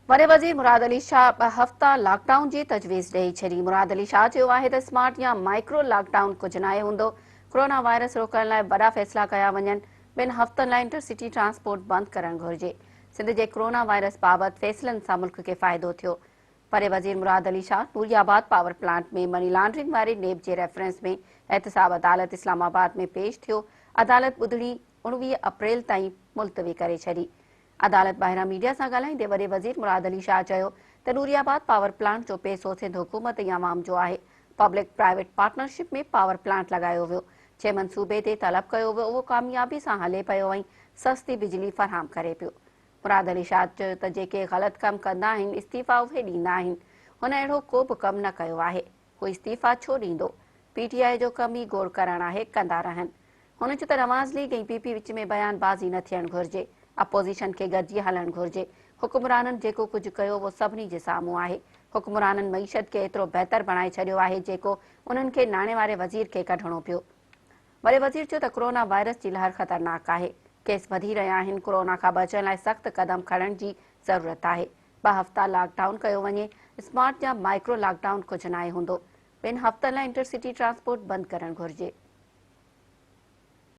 وڏي وزير مراد علي شاهه ٻه هفتا لاڪ ڊائون جي تجويز ڏئي ڇڏي. مراد علي شاهه چيو آهي ته اسمارٽ يا مائيڪرو لاڪ ڊائون ڪجهه ناهي هوندو، ڪرونا وائرس روڪڻ لاء وڏا فيصلا ڪيا وڃن، ٻن هفتن لاء انٽر سٽي ٽرانسپورٽ بند ڪرڻ گهرجي. سنڌ جي ڪرونا وائرس بابت فيصلن سان ملڪ کي فائدو ٿيو. وڏي وزير Murad Ali Shah Nooriabad power plant ۾ money laundering واري نيب جي ريفرنس ۾ احتساب عدالت اسلام آباد ۾ پيش ٿيو، عدالت ٻڌڻي 19 اپريل تائين ملتوي ڪري ڇڏي. عدالت ٻاهران ميڊيا سان ڳالهائيندي وڏي وزير مراد علي شاهه چيو ته نوري آباد پاور پلانٽ جو پئسو سنڌ حڪومت ۽ عوام جو آهي، public private partnership ۾ power plant لڳايو ويو، جنهن منصوبي تي طلب ڪيو ويو اهو ڪاميابي سان هلي پيو ۽ سستي بجلي فراهم ڪري پيو. مراد علي شاهه چيو ته جيڪي غلط ڪم ڪندا آهن استعيفا اهي ڏيندا آهن، هن اهڙو ڪو به ڪم نه ڪيو آهي، هو استعيفا ڇو ڏيندو، پي ٽي آء جو ڪم ئي گوڙ ڪرڻ آهي، ڪندا رهن. هن چيو ته نواز ليگ ۽ پي پي وچ ۾ بيان بازي نه ٿيڻ گهرجي، اپوزيشن کي گڏجي هلڻ گهرجي، حڪمرانن جيڪو ڪجهه ڪيو اهو سڀني جي سامهون آهي، حڪمرانن معيشت کي ايترو بهتر بڻائي ڇڏيو آهي جيڪو انهن کي ناڻي واري وزير کي ڪڍڻو پيو. وڏي وزير چيو ته ڪرونا وائرس جي لهر خطرناڪ آهي، ڪيس وڌي رهيا آهن، ڪرونا کان بچڻ لاء سخت قدم کڻڻ جي ضرورت آهي، ٻه هفتا لاڪ ڊائون ڪيو وڃي، اسمارٽ يا مائيڪرو لاڪ ڊائون ڪجهه ناهي هوندو، ٻن هفتن لاء انٽر سٽي ٽرانسپورٽ بند ڪرڻ گهرجي.